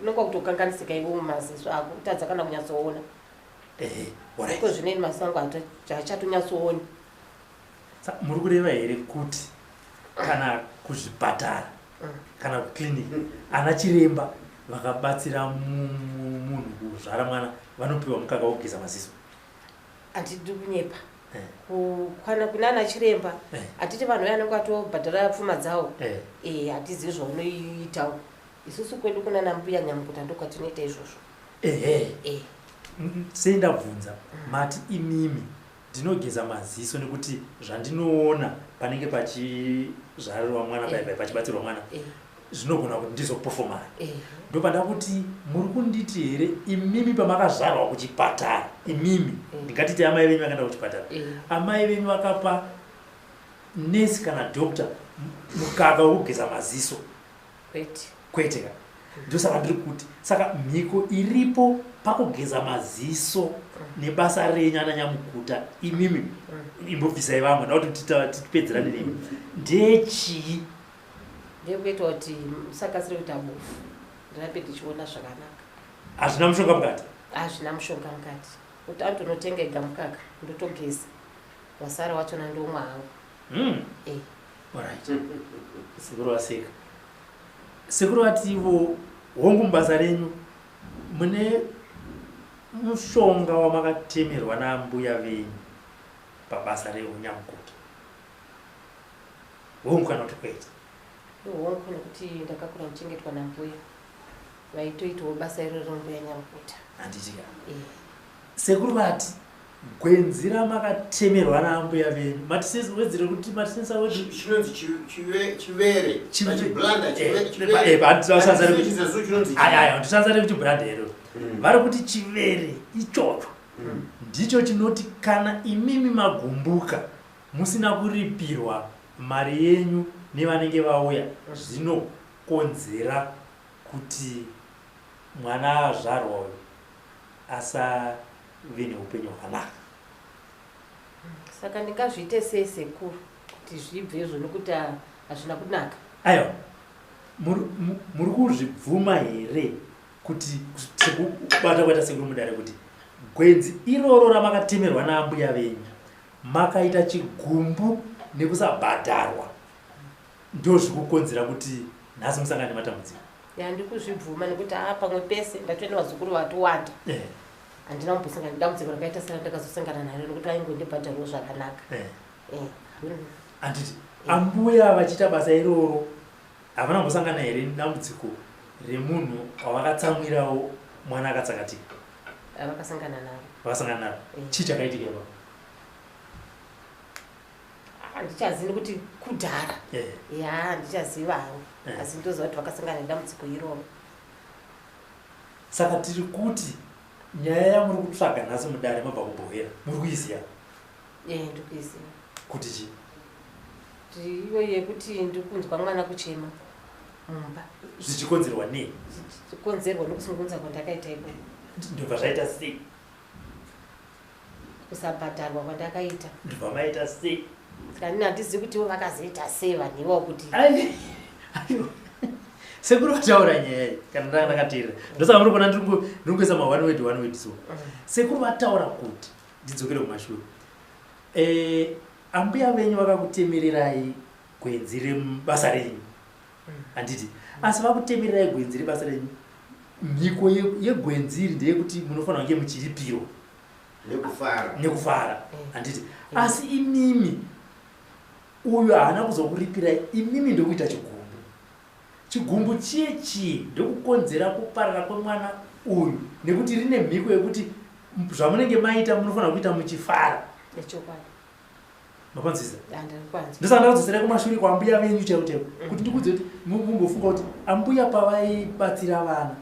unonga kutokanganisika iwe mumaziso ako, kutadza kana kunyatsoona. Iko zvino ini maziso angu haachatonyatsooni. Muri kureva here kuti kana kuzvipatara kana kuclinic ana chiremba vakabatsira munhu kuzvara mwana vanopiwa mukaka wokugeza maziso? Handidi kunyepa. Kukwana kunana chiremba, hatiti vanhu vaya vanenge vatobhadhara pfuma dzavo, hatizivi zvaunoitawo. Isusu kwedu kunana mbuya nyamukuta ndokwatinoita izvozvo. Ehe, sei ndabvunza, mati imimi ndinogeza maziso nekuti zvandinoona panenge pachizvarirwa mwana, paipai pachibatsirwa mwana, zvinogona kuti ndizopofomara. Ndopanda kuti muri kunditi here imimi pamakazvarwa kuchipatara, imimi, ndingatiti amai venyu vakaenda kuchipatara, amai venyu vakapa nesi kana doctor mukaka wekugeza maziso? Kwete. Kwete ka. Ndosaka ndiri kuti saka mhiko iripo pakugeza maziso nebasa renyu ana nyamukuta imimi, imbobvisai vamwe nda kuti tipedzerane nemi, ndechii? Ndekuita kuti musakasire kuita bofu, ndirambe ndichiona zvakanaka. Hazvina mushonga mukati? Hazvina mushonga mukati, kuti andonotenga ega mukaka, ndotogeza, wasara wachona ndomwa hangu. Alright, sekuru vaseka. Sekuru vativo hongu, mubasa renyu mune mushonga wamakatemerwa naambuya venyu pabasa reunyamukuta, hongu kana kuti kwete? Hongu, nekuti ndakakura ndichengetwa nambuya, vaitoitawo basa iroro, mbuya nyamukuta. Handitika? Sekuru vati gwenzi ramakatemerwa naambuya venyu, wedzere kuti matisesa. Chinonzi chivere, pachiblanda. Ndisanza rekuti brand hero. Vari kuti chivere ichocho ndicho chinoti kana imimi magumbuka musina kuripirwa mari yenyu nevanenge vauya, zvinokonzera kuti mwana azvarwa uyu asave neupenyu hwakanaka. Saka ndingazviite sei, sekuru, kuti zvibve izvo, nekuti hazvina kunaka? Aiwa, muri kuzvibvuma here kuti sekubata kwaita sekuru mudare kuti gwenzi iroro ramakatemerwa naambuya venyu, makaita chigumbu nekusabhadharwa, ndo zvikukonzera kuti nhasi musangane nematambudziko? Ya, ndikuzvibvuma, nekuti haa, pamwe pese ndatoenda, vazukuru vatowanda, handina kumbosangana nedambudziko rakaita sera ndakazosangana naro, nekuti vaingondibhadharawo zvakanaka. Handiti ambuya vachiita basa iroro havana kumbosangana here nedambudziko remunhu wavakatsamwirawo mwana akatsakatika? Vakasangana naro. Vakasangana naro. Chii chakaitika ipapo? Handichazivi nekuti kudhara. Ya, handichaziva hangu, asi ndoziva kuti vakasangana nedambudziko iroro. Saka tiri kuti nyaya yamuri kutsvaga nhasi mudare mabva kubhohera muri kuiziva? Ndikuiziva. Kuti chii? Iyo yekuti ndikunzwa mwana kuchema mumba. Zvichikonzerwa nei? Zvichikonzerwa nekusungunza kwandakaita ikoko. Ndobva zvaita sei? Kusabhadharwa kwandakaita. Ndobva maita sei? Saka nini handizivi kuti ivo vakazoita sei vanhu ivavo kuti Ai, aiwa. Sekuru vataura nyaya iyi, kana ndanga ndakateerera, ndosaka muri kuona ndiri kungoisa ma one word, one word. So sekuru vataura kuti, ndidzokere kumashure, ambuya venyu vakakutemererai gwenzi rebasa renyu, handiti? Asi vakutemererai gwenzi rebasa renyu, mhiko yegwenzi iri ndeyekuti munofanira kunge muchiripirwa nekufara. Nekufara, handiti? Asi imimi uyu haana kuzokuripirai, imimi ndokuita chigumbu. Chigumbu chiye chii ndokukonzera kuparara kwemwana uyu, nekuti rine mhiko yekuti zvamunenge maita munofanira kuita muchifara. Nechokwadi. Mapanzwisisa? Handikwanzi. Ndosaka ndakudzoserai kumashure kwambuya venyu chaivo chaivo, kuti ndikudze kuti mumbofunga kuti ambuya pavaibatsira vana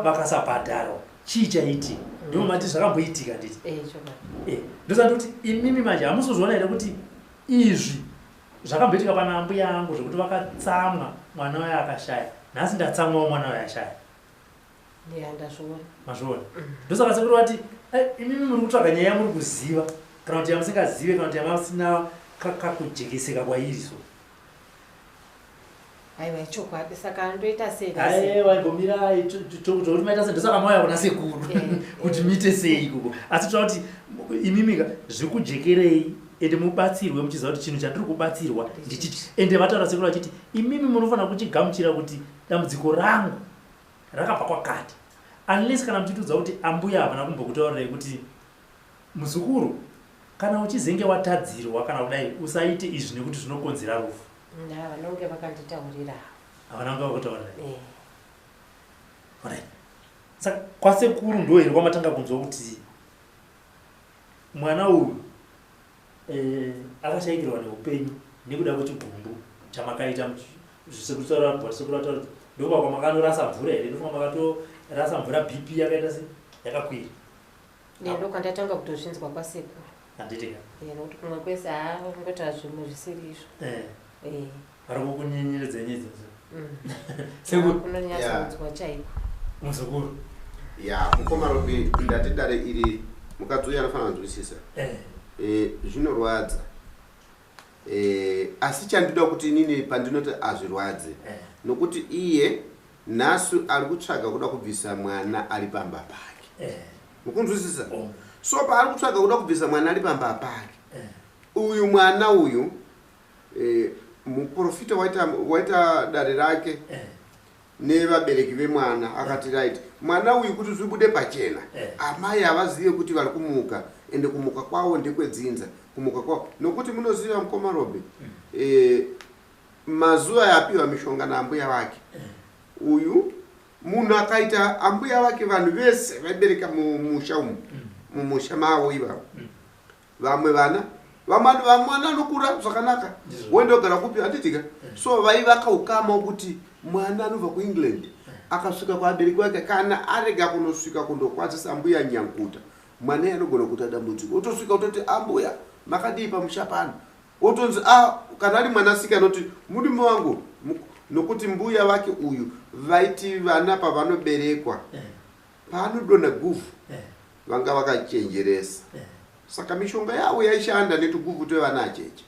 vakasabhadharwa, chii chaitika. Ndomati zvakamboitika, nditi? Chokwadi. Ndosaka ndikuti imimi manje hamusi kuzviona here kuti izvi zvakamboitika pana ambuya angu, zvekuti vakatsamwa mwana wayo akashaya, nhasi ndatsamwawo mwana wayo ashaya? Ya, ndazviona. Mazviona. Ndosaka sekuru vati, imimi muri kutsvaga nyaya yamuri kuziva kana kuti yamusingazive kana kuti yamasina kakujekeseka kwairi. So Aiwa, ichokwadi. Saka ndoita sei? Aiwa, imbomirai. Tokuti maita sei, ndosaka mauya kuna sekuru kuti muite sei ikoko. Asi toda kuti imimika zvikujekerei, ende mubatsirwe muchiziva kuti chinhu chandiri kubatsirwa ndichichi. Ende vataura sekuru vachiti imimi munofanira kuchigamuchira kuti dambudziko rangu rakabva kwakati, unless kana muchitiudza kuti ambuya havana kumbokutaurirai kuti muzukuru, kana uchizenge watadzirwa kana kudai, usaite izvi nekuti zvinokonzera rufu. Vanonge vakanditaurira. Havana kunge vakutaurirai? Alright. Saka kwasekuru ndo here kwamatanga kunzwa kuti mwana uyu akashayikirwa neupenyu nekuda kwechigumbu chamakaita? Sekutaura sekuru ataura kuti ndokuva kwamakanorasa mvura here? Ndofunga makatorasa mvura, BP yakaita se yakakwira. Ndo kwandatanga kutozvinzwa, kwasekuru. Handiti ka? Nokuti kumwe kwese haa, ngoita zvimwe zvisiri izvo. Vari kukunyenyeredza nyedza sekuru. Kunonyatsonzwa chaiko. Muzukuru. Ya, mukoma Robi, ndati dare iri mukadzi uyu anofanira kunzwisisa. Zvinorwadza, asi chandinoda kuti inini pandinoti azvirwadze, nokuti iye nhasi ari kutsvaga kuda kubvisa mwana ari pamba pake. Mukunzwisisa? Oh. So paari kutsvaga kuda kubvisa mwana ari pamba pake, uyu mwana uyu, muprofita waita dare rake nevabereki vemwana, akati right, mwana uyu kuti zvibude pachena, amai havazive kuti vari kumuka, ende kumuka kwavo ndekwedzinza, kumuka kwavo, nokuti munoziva mukoma Robe, mazuva yapiwa mishonga naambuya vake uyu, munhu akaita ambuya vake, vanhu vese vaibereka mumusha umu, mumusha mavo ivavo, vamwe vana, vamwe mwana anokura zvakanaka, woenda kupi, handitika? So vaivaka ukama wokuti mwana anobva kuEngland akasvika kuvabereki vake, kana arega kunosvika kundokwazisa mbuya Nyankuta, mwana iye anogona kuita dambudziko, otosvika ototi, "Ambuya, makadii pamusha pano?" Otonzi a, kana ari mwanasikana, oti murume wangu, nokuti mbuya vake uyu vaiti vana pavanoberekwa, paanodonha guvhu, vanga vakachenjeresa. Saka mishonga yavo yaishanda netuguvhu twevana acheche.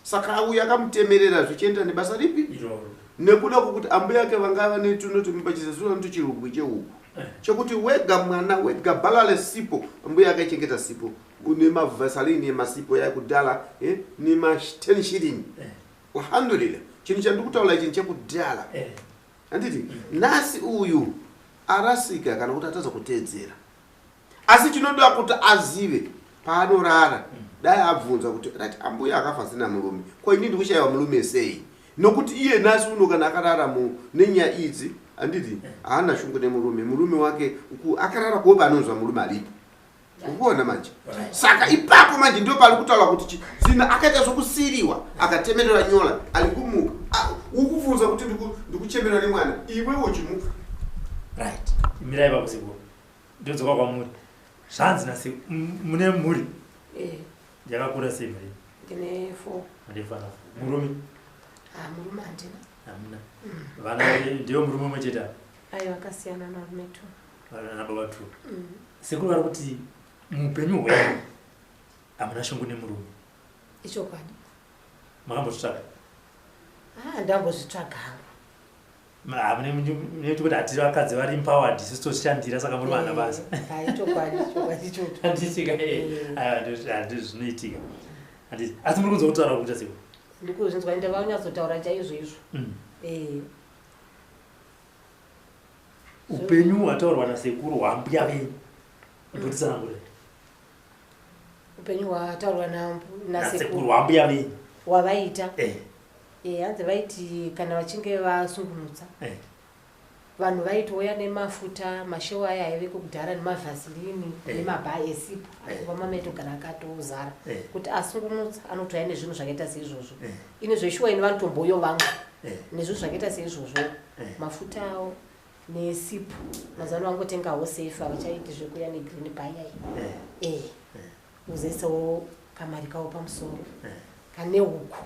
Saka uyu akamutemerera zvichienda nebasa ripi? Iroro. Nekuda kwokuti ambuya ake vanga vane tunoti mupachizezura noti chirugwi chehuku, chekuti wega mwana wega bhala resipo, ambuya akaichengeta sipo nemavaseline emasipo yakudhala, nema 10 shilling. Alhamdulillah, chinhu chandiri kutaura ichi nchekudhala. Handiti nhasi uyu arasika kana kuti atadza kuteedzera, asi chinoda kuti azive paanorara, dai abvunza kuti right, ambuya akafa sina murume, ko ini ndikushayiwa murume sei? Nokuti iye nhasi uno kana akarara nenyaya idzi, handiti haana shungu nemurume, murume wake akarara kuopa anonzwa murume aripo, ukuona manje? Saka ipapo manje ndio pari kutaura kuti zina akaita zvokusiriwa, akatemerera nyola, ari kumuka. Ah, ukubvunza kuti ndikuchemerwa nemwana, iwe uchimuka. Right, mirai ipapo sekuru, ndodzoka kwamuri. Zvanzi nase mune mhuri yakakura sei mhuri? Ndine four. Mandifana murume? Ah, murume handina. Hamuna vana? Ndiyo murume umwe chete apa? Aiwa, akasiyana, narume two. Vana baba two. Sekuru vari kuti muupenyu hwenyu hamuna shungu nemurume. Ichokwadi. Makambozvitsvaga? Ah, ndambozvitsvaga hangu. Nekuti kuti hatiri vakadzi vari empowered isusu, tozvishandira, saka murume haana basa. Ichokwadi, chokwadi ichocho. Handitika? Handi zvinoitika, handiti? Asi muri kunzwa kutaura kuita sekuru? Ndikuzvinzwa, ende vanyatsotaura chaizvo izvo. Upenyu hwataurwa nasekuru hwambuya venyu, mbotitsanangurira. Upenyu hwataurwa nasekuru nasekuru hwambuya venyu. Wavaita? Hanzi vaiti kana vachinge vasungunutsa, vanhu vaitouya nemafuta mashewa aya aiveko kudhara, nemavaseline, nemabha esipo, vamama aitogara akatozara, kuti asungunutsa anotouya nezvinhu zvakaita seizvozvo. Ine zveshuwa, ini vanotomboyo vamwe nezvinhu zvakaita seizvozvo, mafuta awo nesipo. Mazuva ano vangotengawo sefa, vachaiti zvekuya negreen bar uzoisawo kamari kavo pamusoro kane huku.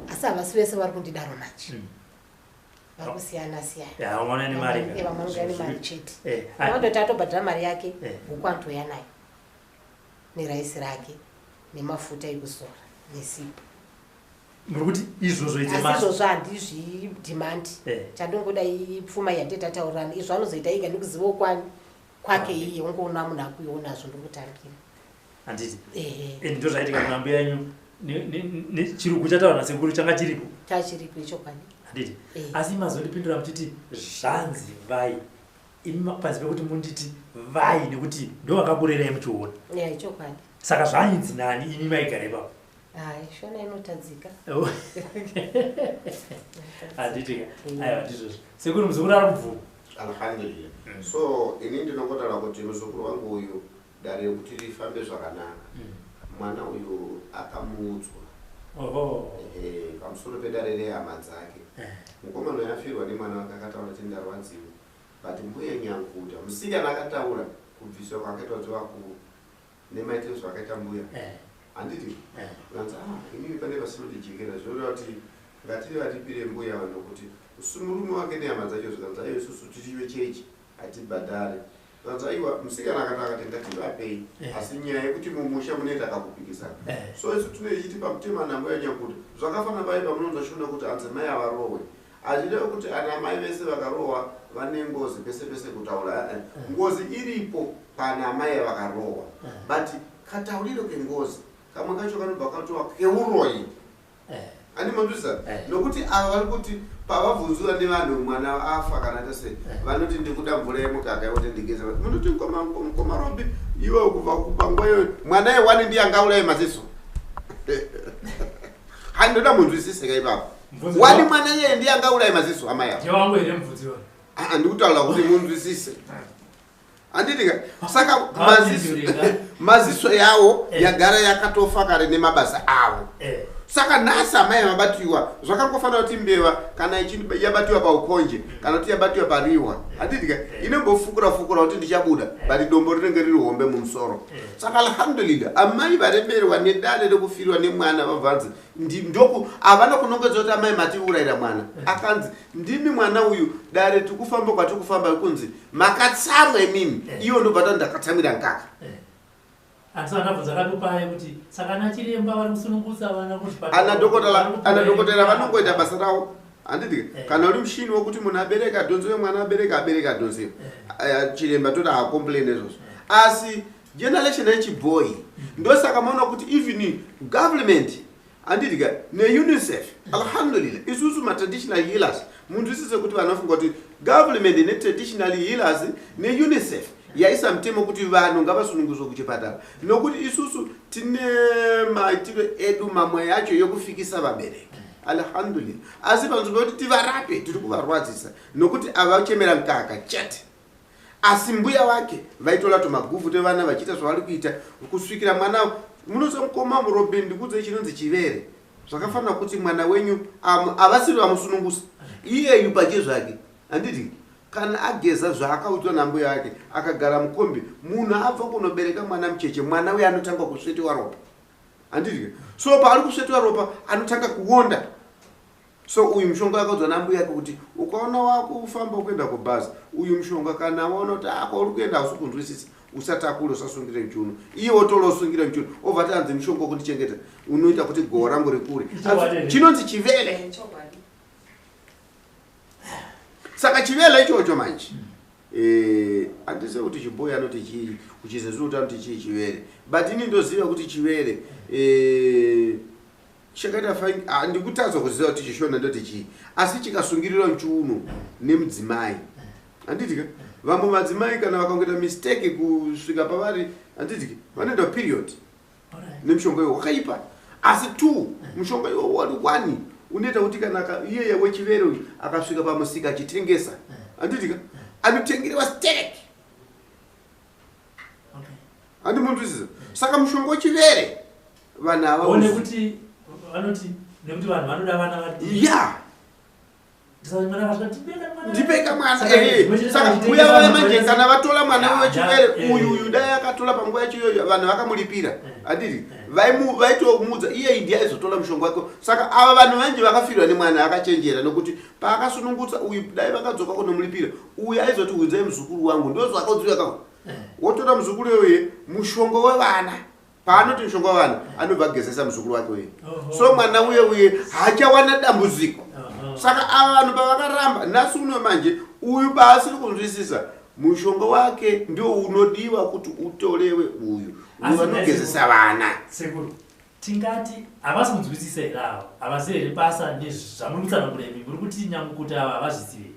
Asi havasi vese vari kundidaro manje. Vari kusiyana siyana. Ya, vamwe vane mari ka. Vamwe vanouya nemari chete. Ah, Vanondoti atobhadhara mari yake, huku anotouya nayo neraisi rake nemafuta ekuzora nesipo. Muri kuti izvozvo Asi izvozvo handizvidhimandi. Chandongoda ipfuma yatitataurana. Izvo anozoita ega nekuzivawo kwani kwake iye, ungoona munhu akuionazvo ndongotambira. Handiti? And ndozvaitika kuna mbuya yenyu, chirugu chataura nasekuru changa chiripo. Chachiripo, ichokwadi. Handiti? Asi mazondipindura muchiti zvanzi vai, imi panzi pekuti munditi vai, nekuti ndo vakakurerai muchiona. Ya, ichokwadi. Saka zvainzi nani imi maigara ipapo? Hai, Shona inotadzika. Oh. Handiti ka? Aiwa, ndizvozvo sekuru, muzukuru ari kubvuma. Alhamdulillah. So ini ndinongotaura kuti muzukuru wangu uyu, dare rekuti rifambe zvakanaka, mwana uyu akamuudzwa. Pamusoro pedare rehama dzake. Mukomana uyu afirwa nemwana wake, akataura kuti ndarwadziwa, but mbuya Nyanguta, musikana akataura kubviswa kwakaitwa dzevakuru nemaitiro zvakaita mbuya. Handiti? Vanzi, ah, inini pane pasinotijekera, zvinoreva kuti ngatiri vatipire mbuya vanhu kuti murume wake nehama dzacho. Zvikanzi, aiwa, isusu tiri vechechi, hatibhadhare. Zvikanzi, aiwa, musikana akati akati ngativapei. Asi nyaya yekuti mumusha munoita kakupikisana. So isu tinoichiti pamutema nambuya Nyakuta, zvakafanana pai pamunonzwa Shona kuti hanzi mai havarohwe. Hazvirevi kuti ana mai vese vakarohwa vane ngozi pese pese kutaura. Ngozi iripo pana mai vakarohwa, but katauriro kengozi kamwe kacho kanobva katova keuroyi. Handimonzwisa? Nokuti ava vari kuti pavabvunziwa nevanhu mwana afa kana ta sei, vanoti ndikuda mvura yemukaka yekuti ndigeze. Munoti mukoma Robi, iwe kubva panguva iyoyo mwana yewani ndiye angauraye maziso. Handoda munzwisise ipapo. Wani mwana iyeye ndiye angauraye maziso amai avo. Ndewangu here mubvunzi wani? Ah, ndikutaura kuti munzwisise, handiti ka? Saka maziso maziso yawo yagara yakatofa kare nemabasa avo. Saka nhasi amai vabatiwa, zvakangofanira kuti mbeva kana yabatiwa paukonje kana kuti yabatiwa pariwa, handiti ka, inombofukura fukura kuti ndichabuda, but dombo rinenge riri hombe mumusoro. Saka alhamdulillah, amai varemerwa nedare rekufirwa nemwana, vabvanzi ndoku havana kunongedza kuti amai matiurayira mwana. Akanzi ndimi mwana uyu, dare tikufamba kwatiri kufamba kunzi makatsamwa imimi. Iyo ndobva ta ndakatsamwira mukaka. Asi vanabvunza kapipaye kuti saka ana chiremba vari kusunungutsa vana kuzvipatara? Ana dhokotera vanongoita basa ravo, handiti? Kana uri mushini wekuti munhu abereka adhonzewe, mwana abereka abereka adhonzewe. Chiremba toti haacomplain izvozvo, asi generation yechibhoyi, ndosaka maona kuti even government, handiti ka, neUNICEF, alhamdulillah, isusu matraditional healers, munzwisise kuti vanhu vafunga kuti government netraditional healers neUNICEF yaisa mutemo kuti vanhu ngavasununguswe kuchipatara, nokuti isusu tine maitiro edu mamwe yacho yekufikisa vabereki, alhamdulillah. Asi panzvimbo yekuti tivarape, tiri kuvarwadzisa, nokuti avachemera mukaka chete. Asi mbuya vake vaitora tumaguvu tevana vachiita zvavari kuita kusvikira mwana. Munoziva, mukoma Robin, ndikuudzei chinonzi chivere. Zvakafanira kuti mwana wenyu havasiri vamusunungusa iyeyu pache zvake, handiti? Kana ageza zvaakaudzwa nambuya ake, akagara mukombi, munhu abva kunobereka mwana mucheche, mwana uyo anotanga kusvetiwa ropa, handiti? So paari kusvetiwa ropa anotanga kuonda. So uyu mushonga wakaudzwa nambuya yake kuti ukaona wakufamba kuenda kubhazi, uyu mushonga, kana waona kuti ako uri kuenda hausi kunzwisisa, usatakure, usasungire muchiuno. Iye wotora usungire muchiuno, obva tanzi mushonga wekundichengeta, unoita kuti goho rangu rikure. Ichokwadi here? Chinonzi chivele. Chokwadi. Saka chivele ichocho manje, handisi kuti chibhoyi anoti chii, kuchizezuru kuti anoti chii chivere, but ini ndoziva kuti chivere chakaita ah, ndikutadza kuziva kuti chishona ndoti chii, asi chikasungirirwa muchiuno nemudzimai, handiti ka, vamwe madzimai kana vakangoita mistake kusvika pavari, handiti ka, vanoenda period nemushonga iwo wakaipa. Asi two, mushonga iwo wari one unoita kuti kana iyeye wechivere uyu akasvika pamusika achitengesa, handiti ka, anotengerewa sterek. Handimunzwisisa? Saka mushonga wechivere vanhu ava O, nekuti vanoti nekuti vanhu vanoda vana vadiki. Mwana akasvika, "Ndipeka mwana." Ndipeka mwana. Saka zvimwe chete Saka vachitengesa mbuya vaya vanhu manje kana vatola mwana wechivere uyu, uyu dai akatola panguva yacho iyoyo, vanhu vakamulipira, handiti? Vaitomuudza iyeyi ndiye aizotola mushonga wake. Saka ava vanhu vanji vakafirwa nemwana akachenjera, nokuti paakasunungutsa uyu, dai vakadzoka kunomulipira, uyu aizoti, "Unzai muzukuru wangu." Ndozvakaudziwa kako, wotora muzukuru uye mushonga wevana. Paanoti mushonga wevana, anobva agezesa muzukuru wake uye. So mwana uye uye haachawana dambudziko. Saka ava vanhu pavakaramba, nhasi uno manje uyu paasiri kunzwisisa, mushonga wake ndio unodiwa kuti utorewe uyu. Uyu anogezesa vana. Sekuru, tingati havasi kunzwisisa here ava? Havazivi here basa nezvamuri kutsanangura imi? Muri kuti nyamukuta ava havazvizivi?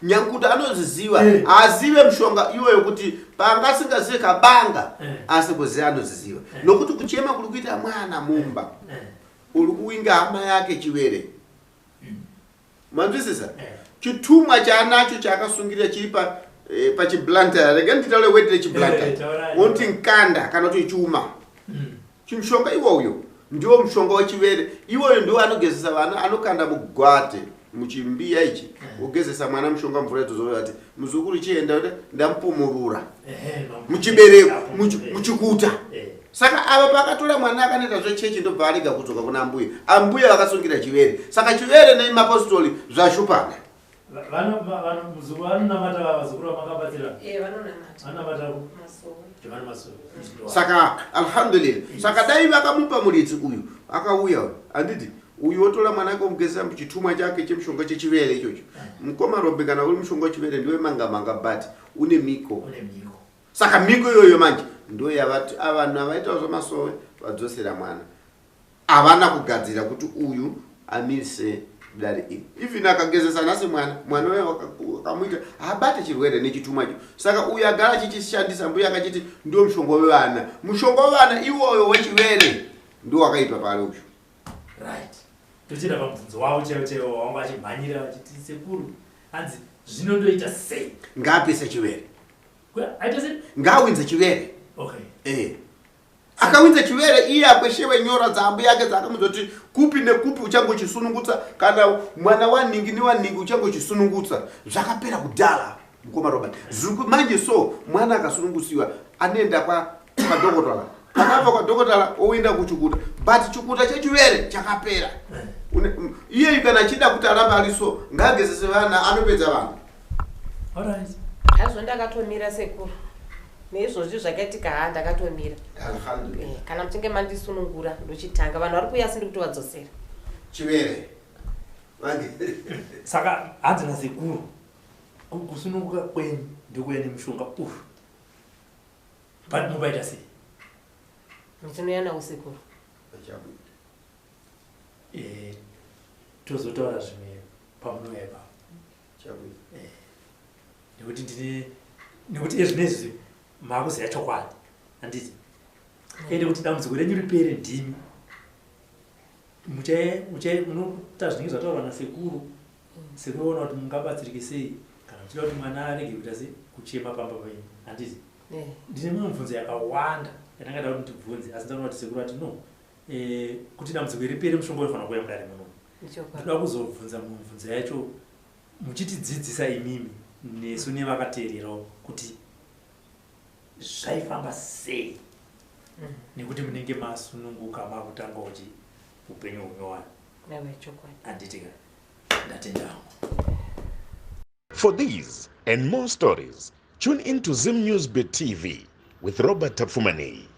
Nyamukuta anozviziva, azive mushonga iwoyo kuti panga asingazive kabanga, asi kuziva anozviziva. Nokuti kuchema kuri kuita mwana mumba, uri kuwinga hama yake chivere. Manzwisisa? Chitumwa chaanacho chaakasungirira chiri pa pachiblantara. Rega nditaure word rechiblantara. Wonti nkanda kana kuti chuma. Chimushonga iwoyo ndiwo mushonga wechivere. Iwoyo ndiwo anogezesa vana, anokanda mugwate muchimbiya ichi, wogezesa mwana mushonga mvura idzodzo, ati muzukuru chienda, kuti ndamupumurura muchibereko, muchikuta. Saka ava pakatora mwana akanoita zvechechi, ndobva arega kudzoka kuna ambuya. Ambuya vakasungira chivere, saka chivere nemapostori zvashupana. Muzukuru vanonamata, vazukuru vamakabatsira? Vanonamata. Vanonamata. Masowe. Johani Masowe. Saka alhamdulillah, saka dai vakamupa muridzi uyu akauya uyu, handiti uyu wotora mwana wake omugezesa chitumwa chake chemushonga chechivere ichocho. Mukoma Rombe, kana uri mushonga wechivere ndiwe manga manga, but une miko. Une mhiko. Saka miko iyoyo manje ndo yavati avanhu avaitawo zvamasowe vadzosera mwana. Havana kugadzira kuti uyu amirise dare iri. Even akagezesa nhasi mwana, mwana uyo wakamuita haabate chirwere nechitumwa icho. Saka uyu agara achichishandisa, mbuya akachiti ndiwo mushonga wevana. Mushonga wevana iwoyo wechivere ndiwo wakaipa pari uyu. Right, tochienda pamubvunzo wavo chaivo chaivo wanga vachimhanyira vachiti, sekuru, hanzi zvinondoita sei? Ngaapise chivere. Aita sei? Ngaawinze chivere. Akawinza chivere iye akweshewe nyora dzaambuya yake dzaakamuzoti kupi nekupi uchangochisunungutsa, kana mwana waningi newaningi uchangochisunungutsa. Zvakapera kudhara, mukoma Robert. Zviri manje so mwana akasunungutsiwa anoenda kwadhokotala, akabva kwadhokotala oenda kuchikuta, but chikuta chechivere chakapera. Iyeyu kana achida kuti arambe ari so, ngaagezese vana, anopedza vanhu. Alright. Hazvo ndakatomira, sekuru, neizvozvi zvakaitika, ha, ndakatomira. Alhamdulillah. Kana muchinge mandisunungura ndochitanga vanhu vari kuuya, asi ndiri kutovadzosera. Chivere. Saka hanzi nasekuru, kusununguka kwenyu ndikuya nemushonga uyu, but mubaita sei? Ndinouya nawo, sekuru. Tozotaura zvimwe pamunouya ipapo. Chabuda. Nekuti ndine, nekuti ezvinezvi maakuziva chokwadi, handiti? Ende kuti dambudziko renyu ripere, ndimi munoita zvinenge zvataurwa nasekuru. Sekuru vaona kuti mungabatsirike sei kana muchida kuti mwana arege kuita sei, kuchema pamba penyu, handiti? Ndine mimwe mibvunzo yakawanda yandangada kuti ndibvunze, asi ndaona kuti sekuru ati no, kuti dambudziko ripere mushonga unofanira kuuya mudare munomu. Ndoda kuzobvunza mibvunzo yacho muchitidzidzisa imimi nesu nevakateererawo kuti zvaifamba sei, nekuti munenge masununguka, makutangawo chi upenyu hunyowani. Aiwa, chokwadi. Handiti ka? Ndatendawo. For these and more stories, tune in to Zim News Bit TV with Robert Tafumani.